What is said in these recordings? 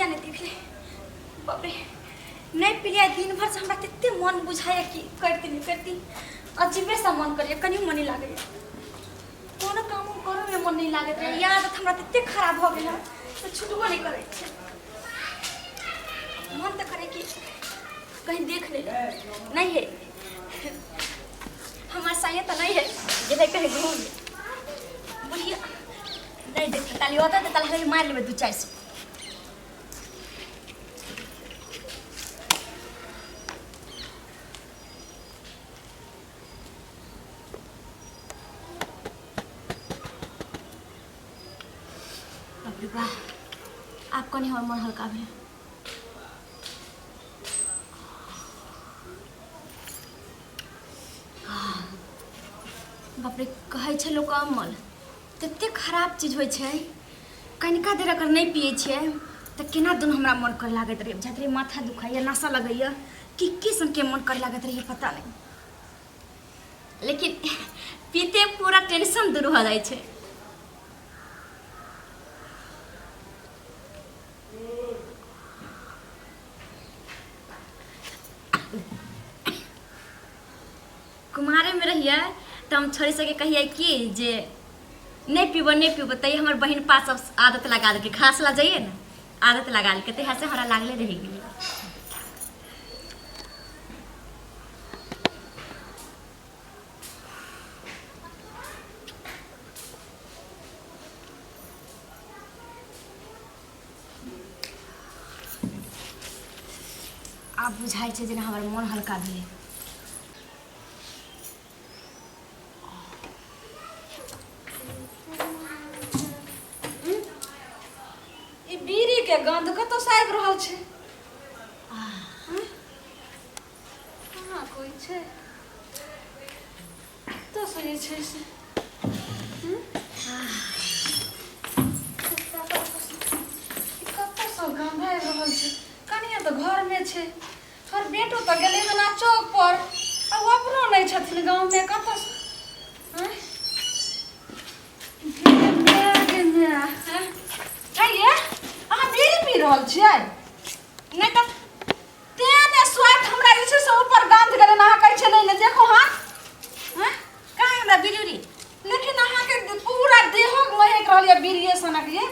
बुढ़िया नहि देख ले। बाप रे, नहि पिलियै दिन भर से हमरा कते मन बुझाइए कि करती नहि करती, अजीबे सा मन करैए, कनियो मन नहि लागैए, कोनो काम उम करैमे मन नहि लागैत रहैए। ई आदत हमरा तते खराब भऽ गेल हँ से छुटबो नहि करै छै। मन तऽ करै कि कहीं देख ले, नहीं है हमार साया तऽ नहीं है जेबै कहीं घूम। बुढ़िया नहीं देख ताली होता तऽ ताली मारि लेबै 2-4 सौ। बाप रे बाप, आब कनि हमर मन हल्का भेल। बाप रे, कहै छै लोक अमल तते खराब चीज होइ छै, कनिका देर अगर नहि पियै छियै तऽ केना दुनू हमरा मन करे लागैत रहै, बुझाइत रहै माथा दुखाइए, नशा लगैए, की की सनके मन करे लागैत रहै पता नहि, लेकिन पीते पूरा टेंशन दूर भऽ जाइ छै। कुमारेमे रहियै तऽ हम छोरी सबके कहियै कि जे नहि पीबो नहि पीबो, तैयो हमर बहिन पास सब आदत लगा देलकै, घास लऽ जइयै ने आदत लगा देलकै, तहियासँ हमरा लागले रहि गेलै। आब बुझाइ छै जेना हमर मोन हल्का भेलै। ई बीड़ी के गंध कतौ से आबि रहल छै? कहाँ कोई छै? कतऽ से जे छै से कतऽ से गंध आबि रहल छै? कनिया तऽ घरमे छै, हमर बेटो तऽ गेलै हन चौक पर, आ ओ अपनो नहि छथिन गाँवमे, कतऽ से आँय? गे माय, गे माय। आँय ये, अहाँ बीड़ी पी रहल छियै? नहि तऽ। तें ने स्वाद हमरा जे छै से ऊपर गंध गेलै ने, अहाँ कहै छियै नहि नहि, देखो हाथ। आँय? कहाँ हमरा बीड़ी उड़ी? लेकिन अहाँके पूरा देहो महकि रहल यऽ बीड़िए सनक, ये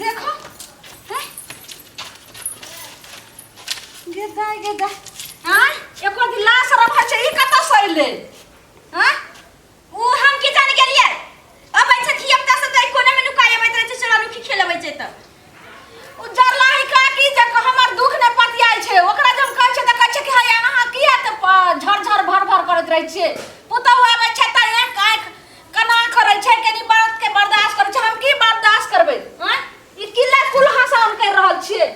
देखो। आँय? गे दाइ, गे दाइ, आँय, एको दिन लाश रखै छै, ई कतऽ से अयलै? आँय? ओ हम की जाने गेलियै, अबै छै धिया पुता सब तऽ कोने में नुकाय अबैत रहै छै, चोरा नुकी खेलबै छै तऽ। ओ जरलाही काकी जे हमर दुख नहि पतियाइ छै, ओकरा जब कहै छै तऽ कहै छै कि हे अहाँ किया तऽ झर झर भर भर करैत रहै छियै, पुतहु आबै छै तऽ एक आँखि कना करै छै, कनी बात के बर्दाश्त करै छै, हम की बर्दाश्त करबै? आँय, ई किला कुल हसान करि रहल छियै,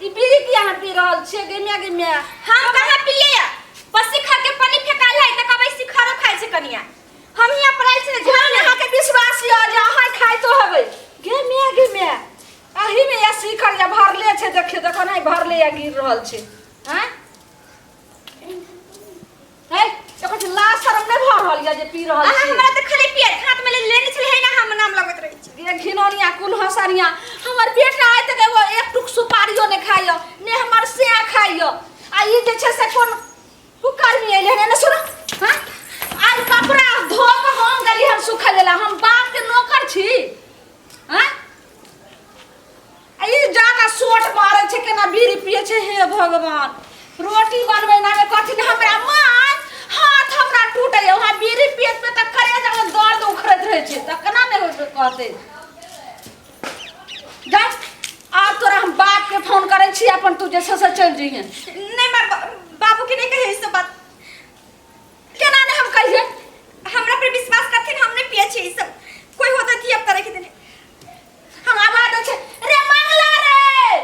ई बीड़ी किया अहाँ पी रहल छियै? गे माय, गे माय। हम कहाँ पिलियै या? बस शिखर के पानी फेकाल है तऽ कहबै शिखरो खाइ छै कनिया, हम हियाँ पर आयल छी ने झाड़। अहाँके विश्वास यऽ जे अहाँ खाइतो हेबै? गे माय, गे माय, एहिमे या शिखर या भरले छै, देखियौ देखो नहि भरले या गिर रहल छै। आँय हे, देखो छै लाज शरम नहि भऽ रहल यऽ जे पी रहल अहाँ छी? हमरा तऽ खाली पियत हाथ में लेने छलै है ना, हम नाम लगबैत रहै छी। गे घिनौनिया कुल हँसनिया, हमर बेटा आइ तक एगो एक टुक सुपारियो नहि खाइय, ने हमर से खाइय, आ ई जे छै से कोन कुकर्मी अयलै हन? एने सुनो। हाँ, आइ कपड़ा धो कऽ हम गेली हन सुखै ला, हम बाप के नौकर छी? हाँ, आ ई जाके सोट मारै छै, केना बीड़ी पियै छै। हे भगवान, रोटी बनबै ना कथी ने, हमरा माय हाथ हमरा टूटैए, वहाँ बीड़ी पियत पे तऽ करेजामे दर्द उखड़ैत रहै छै, तऽ केना नहि कहतै? जा, आब तोरा हम बाप के फोन करै छी, अपन तू जे छै से चलि जइहे। नहि माय, बाबू के नहि कहियै ई सब बात। केना नहि हम कहियै? हमरा पर विश्वास करथिन, हम नहि पियै छियै ई सब, कोई होता थी अब तरह के देने। हम आवाज दै छै, रे मंगला रे,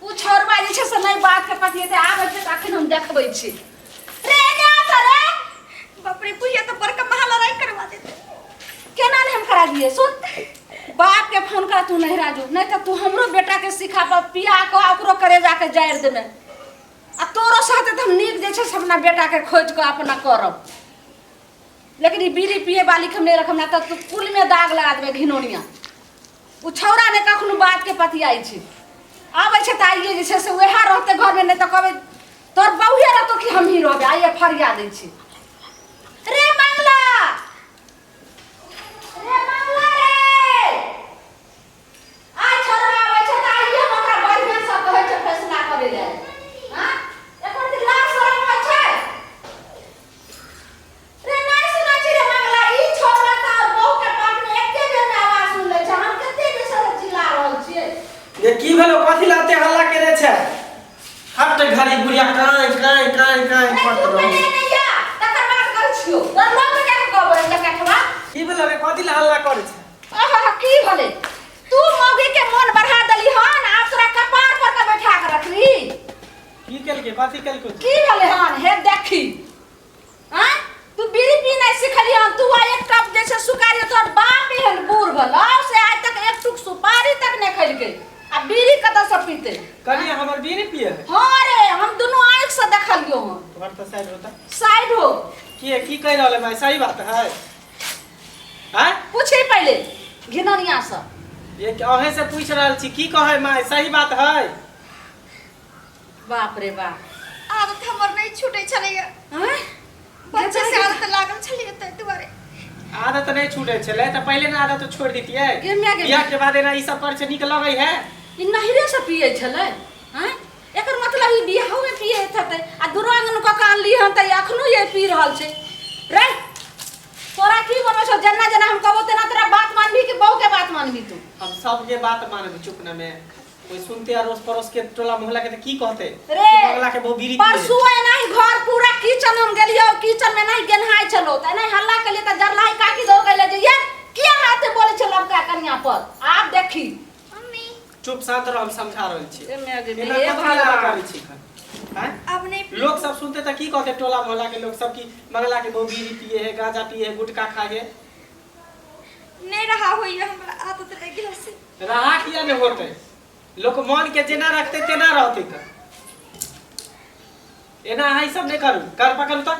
उ छोरबा जे छै से नहि बात के पतिएते, आबै छै तऽ अखन हम देखबै छी। रे एने आ तऽ रे। बाप रे, बुढ़िया तऽ बड़का महा लड़ाई करवा देते। केना नहि हम करा दिए? सुन, बाप के फोन कर, तू नहीं राजू, नहीं तऽ तू हमरो बेटा के सिखा पर पिया के ओकरो करेजा के जारि देमे, आ तोरो साथे तऽ हम नीक जे छै से अपना बेटा के खोजि कऽ अपना करब, लेकिन ई बीड़ी पिए वाली के हम नहि रखब ना तऽ तू कुल में दाग लगा देबै घिनौनिया। ओ छौड़ा ने कखनो बात के पतियाइ छै। आबै छै तऽ आइए जे छै से वएह रहतै घरमे, नहि तऽ कहबै तोर बहुए रहतौ कि हमही रहबै। आइए फरिया दै छी। रे मंगला, रे मंगला रे, आइ छोड़वा आबै छै तऽ आइए हम ओकरा बढ़िआँ सँ कहै छै फैसला करै लए। हँ, एकर तऽ लाज शरम होइ छै रे? नहि सुनै छी रे मंगला, ई छोड़वा तऽ बहू के बाप में एके बेर में आवाज सुन लै छै। हम कते बेर से चिल्ला रहल छियै। ये की भेलो? कथी लाते हल्ला केने छै? हट घड़ी बुढ़िया कांय कांय कांय कांय रे करत तू रहू। पहिले नहि जा, तकर बाद करै छियौ। तोर लग में जाके कहबो रे चकठवा। की भेलो रे? कथी ला हल्ला करै छै? आहा, की भेलै? तू मौगी के मन बढ़ा देली हन, आब तोरा कपार पर के बैठा के रखली। की केलकै? कथी केलकै? की भेलै हन? हे देखी, आँय, तू बीड़ी पीनाइ सिखली हन तू? आ एक कप जे छै सुपारी, तोहर बाप एहन बूढ़ भेलौ से आइ तक एक टुक सुपारी तक नहि खेलकै, आ बीड़ी कतऽ से पीतै? कनिया हमर बीड़ी पिए है? हाँ रे, हम दुनू आँखि से देखलियौ हन। तोहर तऽ साइड होता। साइड हो। की की कहि रहल है माय? सही बात है? आँय? पूछे पहिले घिनौनिया से। ये अहें से पूछ रहल छी, की कहै माय, सही बात है? बाप रे बाप। आदत हमर नहि छूटै छलैया। आँय? बच्चे से आदत लागल छलैया, ताहि दुआरे। आदत नहि छूटे छलै तऽ पहिले ने आदत छोड़ि दितियै। गे माय गे। बियाह के बाद एना ई सब करै छै, नीक लगै है? ई नहिरे से पियै छलै? आँय, एकर मतलब ई बियाहो में पियै हेतै। आ दुरागमन कऽ कऽ आनली हन तऽ ई अखनो ये पी रहल छै। रे, तोरा की बनबै छौ? जेना जेना हम कहबो तेना तोरा बात मानबी कि बहू के बात मानबी तू? हम सबके बात मानबै। चुप न में कोई सुनते अड़ोस पड़ोस के टोला मोहल्ला के तऽ की कहते? रे, कि बगला के बहु बीड़ी पिए। परसू एनाही घर पूरा किचन हम गेलियो, किचन में एनाही गेन्हाइ छलो तऽ एनाही हल्ला केलियै तऽ जरलाही काकी दौड़ गेलै जे ये किया हाथे बोलै छै लबका कनिया पर। आब देखी। मम्मी। चुप शांत रह, हम समझा रहल छी। ए माय गे, एना हे कथी लए भगवान। करै छी एखन? आँय? आब नहि पीब। लोग सब सुनते तऽ की कहते टोला मोहल्ला के लोग सब, कि मंगला के बहु बीड़ी पिए है, गांजा पिए है, गुटखा खाए है। नहि रहा होइया हमरा, आदत लागि गेल से। रहा किया नहि होते? लोक मन के जेना रखते तेना रहते। तऽ एना अहाँ ई सब नहि करू, कर पकड़ू तऽ।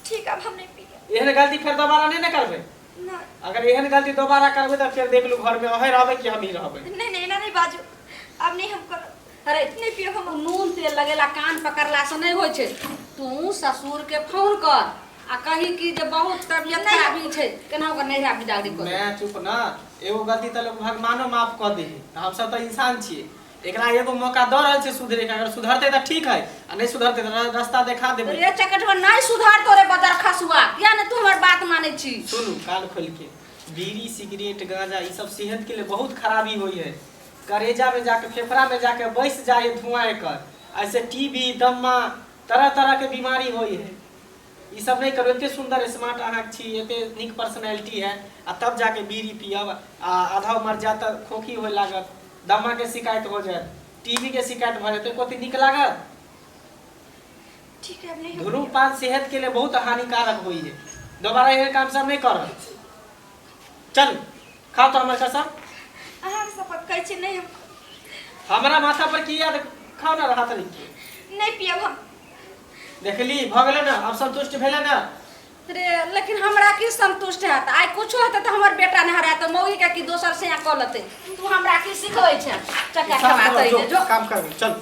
ठीक, आब हम नहि पीब। एहन गलती फेर दोबारा नहि ने करबै? नहि। अगर एहन गलती दोबारा करबै तऽ फेर देख लू, घर में अहें रहबै कि हमही रहबै। नहि नहि, एना नहि बाजू, आब नहि हम करब। अरे, नहि पियब हम। नून तेल लगेला कान पकड़ला से नहि होइ छै। तू ससुर के फोन कर आ कही कि जे बहुत तबियत नहि। खराबी छै, केना ओकर नैहरा बिदागरी कर। मैं चुप ना, एगो गलती तऽ लोग भगवानो माफ कऽ दे, तऽ हमसब तऽ इंसान छियै। एकरा एगो मौका दऽ रहल छै सुधरे के, अगर सुधरतै तऽ ठीक है, आ नहि सुधरतै तऽ रास्ता देखा देबै। रे चकटवा, नहि सुधर तोरे बदर खसुआ, किया ने तू हमर बात मानै छी? सुनू कान खोल के, बीड़ी सिगरेट गांजा ई सब सेहत के लिए बहुत खराबी होइ है। करेजा में जाके, फेफड़ा में जाके बैस जाए है धुआं एकर, ऐसे टीबी, दम्मा, तरह तरह के बीमारी होइ है। ई सब नहीं करू। एते सुंदर स्मार्ट अहाँ छी, एते नीक पर्सनैलिटी है, आ तब जाके बीड़ी पियब आ आधा उमर जात तऽ खोखी होए लागत, दम्मा के शिकायत हो जायत, टीबी के शिकायत भऽ जेतै, कथी नीक लागत? ठीक है, अब नहीं हम धूम्रपान सेहत के लिए बहुत हानिकारक होइ है। दोबारा एहन काम सब नहीं करब। चल खाओ तो हमर कसम। अहाँके शपथ कहै छी, नहि हम। हमरा माथा पर की याद, खाओ ना हाथ लिख के। नहि पियब हम। देखली, भऽ गेलै ने? आब संतुष्ट भेलै ने? रे, लेकिन हमरा की संतुष्ट हैत? आइ कुछो हेतै तऽ हमर बेटा नहि हरायत, मौगी के की दोसर से कऽ लेतै। तू हमरा की सिखबै छै? चक्का काम खवा करो, जो जो, काम करू, चल।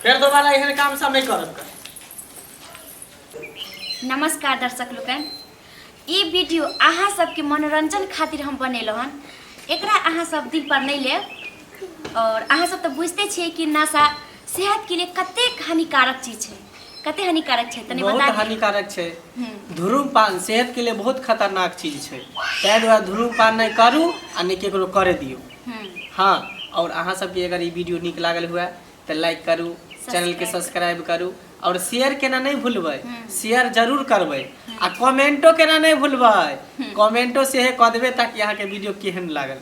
फेर दोबारा एहन काम सब नहीं करब कर। नमस्कार दर्शक लोकनि, ई वीडियो अहाँ सबके मनोरंजन खातिर हम बनेलहुँ हन। एकरा अहाँ सब दिल पर नहीं लेब। और अहाँ सब तऽ बुझते छियै कि नशा सेहत के लिए कतेक हानिकारक चीज छै, कते हानिकारक छै, तनी बहुत बता दियौ। हानिकारक छै। धूम्रपान सेहत के लिए बहुत खतरनाक चीज छै, ताहि दुआरे धूम्रपान नहि करू आ नहि केकरो करे दियौ। हाँ, और अहाँ सबके अगर ई वीडियो नीक लागल हुए तऽ लाइक करू, चैनल के सब्सक्राइब करू और शेयर केना नहीं भूलबै, शेयर जरूर करबै आ कमेंटो केना नहीं भूलबै, कमेंटो से कऽ देबै ताकि अहाँके वीडियो केहन लागल।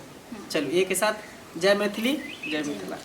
चलू, एक के साथ जय मैथिली, जय मिथिला।